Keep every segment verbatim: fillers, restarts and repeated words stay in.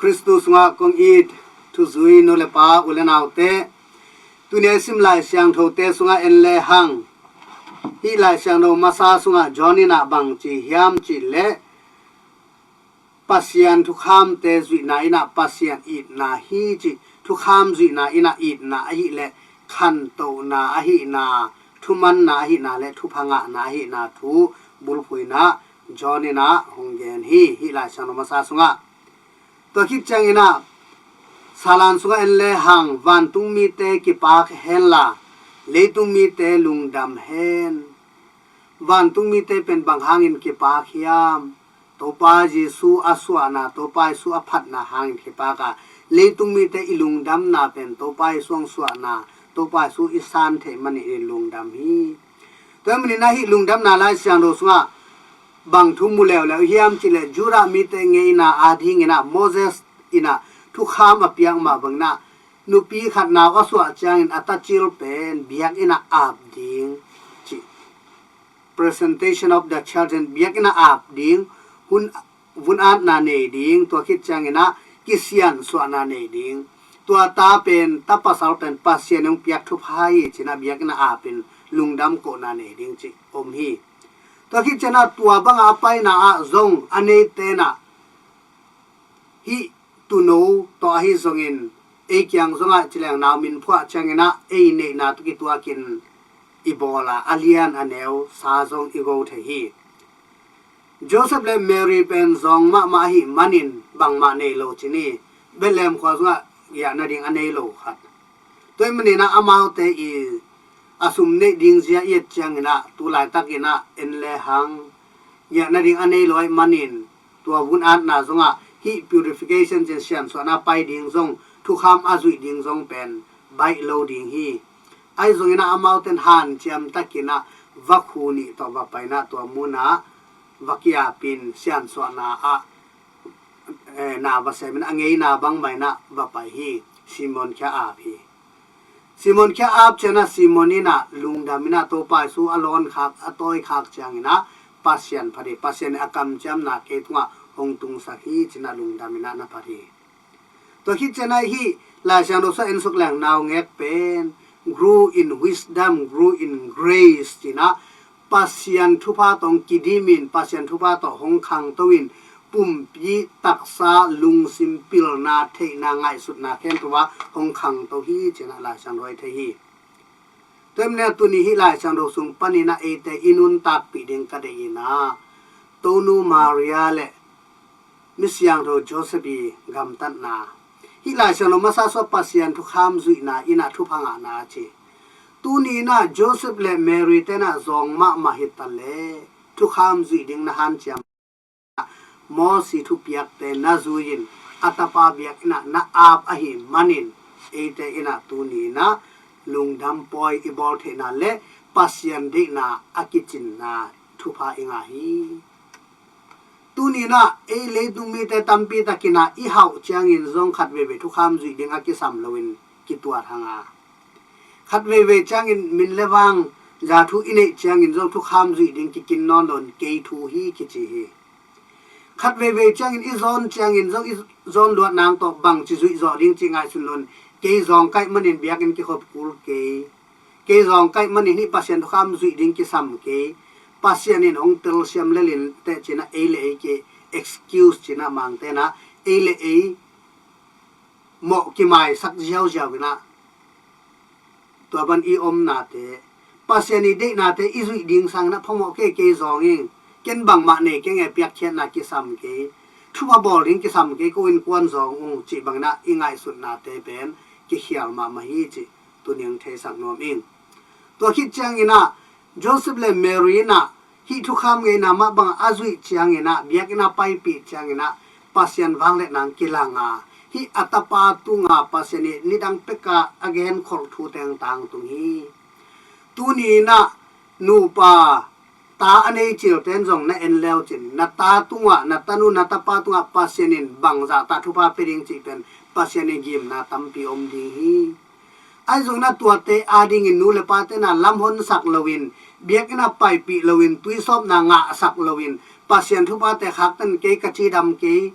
Khristu sungah kong it thuzui nu le pa u le naute, tuni a i sim Lai Siangthote sungah en le hang, hih Lai Siangtho masa sungah John in ah bang ci hiam cih leh, Pasian thukhamte zuihna in ah Pasian itna hi cih, thukham zuihna in ah itna ahih leh khantohna ahihna, thumanna ahihna le thupha ngahna ahihna thu bulphuh in ah John in ah hong gen hi, hih Lai Siangtho masa sungah. Tua khit ciangin ah, salan sungah en le hang, vantung mite kipak henla, leitung mite lungdam hen. Vantung mite pen bang hangin kipak hiam? Topa Jesu a suahna, Topa Jesu a phatna hangin kipak a, leitung mite i lungdamna pen Topa Jesu hong suahna, Topa Jesu i san theih manin i lungdam hi. Tua manin ah hih lungdamna Lai Siangtho sungah bang thu mu leuleu hiam cih leh, Judah mite ngeina adingin ah Moses in ah thukham a piak mah bangin ah, nupi khat nau a suah ciangin a tacil pen biakinn ah ap ding cih, presentation of the children, biakinn ah ap ding, hun, vun atna nei ding, tua khit ciangin ah kisiansuahna nei ding. Tua ta pen, ta pasal pen Pasian hong piak thupha hi ci-in ah biakinn ah apin lungdam kohna nei ding cih om hi. Tua khit ciangin ah tua bangah a paina ah zong a neite in ah hih tuuno tawh ahi zongin, ei kiang zongah ci leng nau min phuah ciangin ah ei neihna tawh kituakin i bawl a, a lian a neu sa zong i go thei hi. Joseph le Mary pen zawng mahmah ahih manin bangmah nei lo ci ni, Bethlehem khua zongah giahna ding a nei lo khat. Tua ahih manin ah amaute i a sum neih ding zia i et ciangin ah, tu laitakin ah en le hang, giahna ding a nei lo ahih manin, tua vun atna zongah hih purification ci-in siansuahna pai ding zong, thukham a zuih ding zong pen baih lo ding hi. Ahi zongin ah amaute in hanciam takin ah vakhu nih tawh va pai in ah tua mun ah va ki-apin siansuahna ah, eh, na va semin a ngeina bang mah in ah va pai hi. Simon khia ap hi. Simon khia ap ciangin ah Simon in ah lungdam in ah Topa Jesu a lawn khak, a tawi khak ciangin ah Pasian phat hi. Pasian in a kamciamna kei tungah hong tungsak hi ci-in ah lungdam in ah na phat hi. Tua khit ciangin ah hih Lai Siangtho sungah en suk leng naungek pen grew in wisdom, grew in grace ci-in ah Pasian thupha tawh hong kidim in, Pasian thupha tawh hong khangto in, pumpi taksa lungsim pilna, theihna, ngaihsutna khempeuh ah hong khangto hi ci-in ah Lai Siangtho ah i thei hi. Tua ahih manin ah tuni hih Lai Siangtho sung panin ah eite i nuntakpih ding ka deih in ah, Tonu Maria le Misiangtho Joseph i gamtatna, hih Lai Siangtho masa sungah Pasian thukham zuihna in ah thupha ngahna ci. Tuni in ah Joseph le Mary te in ah zawng mahmah hi ta leh thukham zuih ding na hanciam, Mosi thupiakte na zui-in a tapa biakinn ah na ap ahih manin, eite in ah tuni in ah lungdam pawi i bawl theihna le Pasian deihna a kicinna thupha i ngah hi. Tuni in ah ei leitung mite tampi takin ah i hauh ciangin zong khat veivei thukham zuih ding a kisam loin kituat hang a, khat veivei ciangin min le vang za thu i neih ciangin zong thukham zuih ding kikin nawn loin kei thu hi kici hi. Khat veivei ciangin i zawn ciangin zong i zawn luat nang tawh bangci zuih zawh ding cih ngaihsun loin kei zawng kaih manin biakinn kikhop kul kei. Kei zawng kaih manin hih Pasian thukham zuih ding kisam kei. Pasian in hong telsiam lel in teh ci-in ah ei le ei ki excuse ci-in ah Mangte in ah ei le ei mawh kimaisak ziauziau in ah tua bang i omnate, Pasian i deihnate i zuih ding sangin ah phamawh kei, kei zawng ing, ken bangmah nei keng e, piakkhiatna kisam kei, thupha bawl ding kisam kei, ko innkuan zawng ung cih bangin ah i ngaihsutnate pen kikhial mahmah hi cih tuni hong theisak nuam ing. Tua khit ciangin ah Joseph le Mary in ah hih thukham ngeina mah bangah a zuih ciangin ah, biakinn ah paipih ciangin ah Pasian vangliatna kilang a, hih a tapa tungah Pasian i nidang pekah a genkholh thu teng tangtung hi. Tuni in ah nupa ta a nei cilte in zong na en le uh cin, na ta tungah, na tanu, na tapa tungah Pasian in bangzah ta thupha pia ding cih pen Pasian i gimna tampi om ding hi. Ahi zongin ah tuate adingin nu le pate in ah lamhonsak loin, biakinn ah paipih loin, tuisawpna ngahsak loin, Pasian thuphate khaktan kei, ka cidam kei,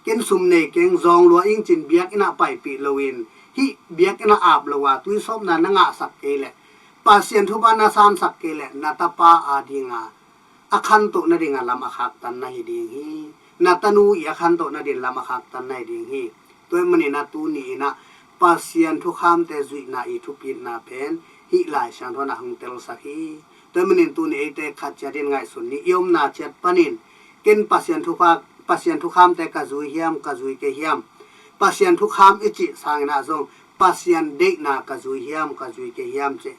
Ken sum nei keng, zawng lua ing cin biakinn ah paipih loin, hih biakinn ah ap lo a tuisawpna na ngahsak kei leh, Pasian thupha na sansak kei leh, na tapa a dinga a khantoh nadinga lam a khaktan na hi ding hi. Na tanu i a khantoh nading lam a khaktan na hi ding hi. Tua ahih manin a tuni in ah Pasian thukhamte zuihna i thupitna pen hih Lai Siangtho in ah hong telsak hi. Tua ahih manin tuni eite khat ciat in ngaihsun ni. I omna ciat panin ken Pasian thukha, Pasian thukhamte ka zui hiam, ka zui kei hiam? Pasian thukham i cih sangin ah zong Pasian deihna ka zui hiam, ka zui kei hiam cih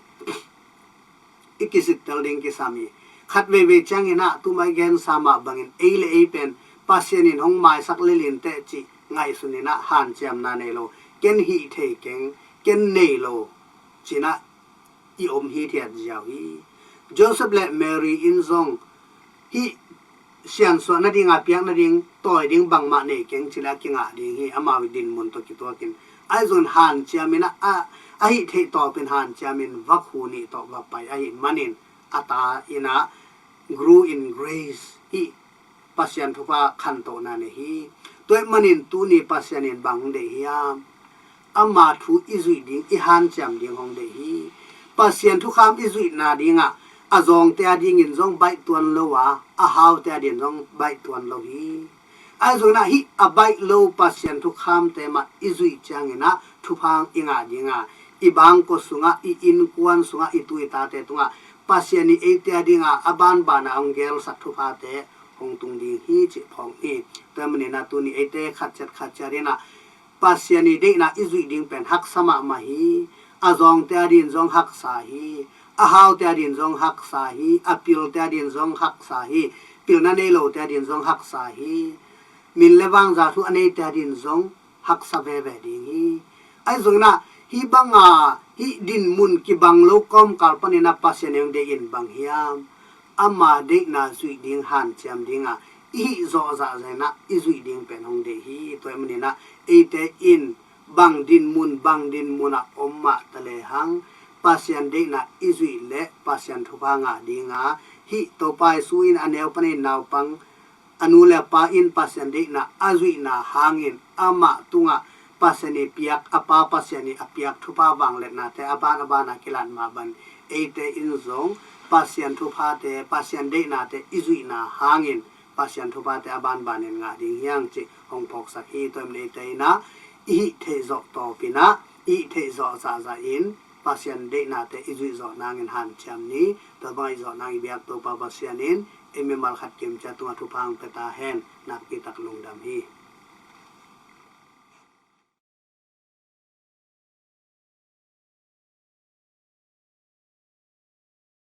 i kisittel ding kisam hi. Khat veivei ciangin ah tuma i gensa mah bangin ei le ei pen Pasian in hong maisak lel inteh cih ngaihsun in ah hanciamna nei lo, ken hih thei keng, ken nei lo ci-in ah i om hithiat ziau hi. Joseph le Mary in zong hih siansuah nadinga piak nading tawi ding bangmah nei keng ci leh a kingah ding hi, amau i dinmun tawh kituakin. Ahi zongin hanciamin ah, a, a hih theih tawpin hanciamin vakhu nih tawh va pai ahih manin a ta in ah grew in grace, hih Pasian thupha khantohna nei hi. Tua ahih manin tuni Pasian in bang deih hiam? Ama thu i zuih ding, i hanciam ding hong deih hi. Pasian thukham i zuihna dingah a zawngte a dingin zong baih tuan lo a, a haute a dingin zong baih tuan lo hi. Ahi zongin ah hih a baih lo Pasian thukhamte mah i zuih ciangin ah thupha i ngah ding a, i bangkua sungah, i innkuan sungah, i tu i tate tungah Pasian i eite a dinga a banbana hong gelsak thuphate hong tung ding hi cih phawk hi. Tua ahih manin ah tuni eite khat ciat khat ciat in ah Pasian i deihna i zuih ding pen haksa mahmah hi. A zawngte a dingin zong haksa hi. A haute a dingin zong haksa hi. A pilte a dingin zong haksa hi. Pilna nei lote a dingin zong haksa hi. Min le vangza thu a neite a dingin zong haksa veve ding hi. Ahi zongin ah hih banga hih dinmun kibang lo kawmkal panin ah Pasian in hong deih in bang hiam? Ama deihna zuih ding hanciam ding a i hih zawh zahzah in ah i zuih ding pen hong deih hi. Tua ahih manin ah eite in bang dinmun, bang dinmun ah om mah ta lehang Pasian deihna i zuih leh Pasian thupha ngah ding a, hih Topa Jesu in a neu panin naupang a nu le a pa in Pasian deihna a zuihna hangin amah tungah Pasian i piak, a pa Pasian i a piak thupha vangliatnate a ban a banah kilat mah bang eite in zong Pasian thuphate, Pasian deihnate i zuihna hangin Pasian thuphate a banbanin ngah ding hi hang cih hong phawksak hi. Tua ahih manin eite in ah i hih theih zawh tawpin ah, i hih theih zawh zahzah in Pasian deihnate i zuih zawh nangin hanciam ni. Tua bangah i zuih zawh nangin biak Topa Pasian in ei mimal khat kimciat tungah thupha hong pia ta hen. Nakpi tak lungdam hi.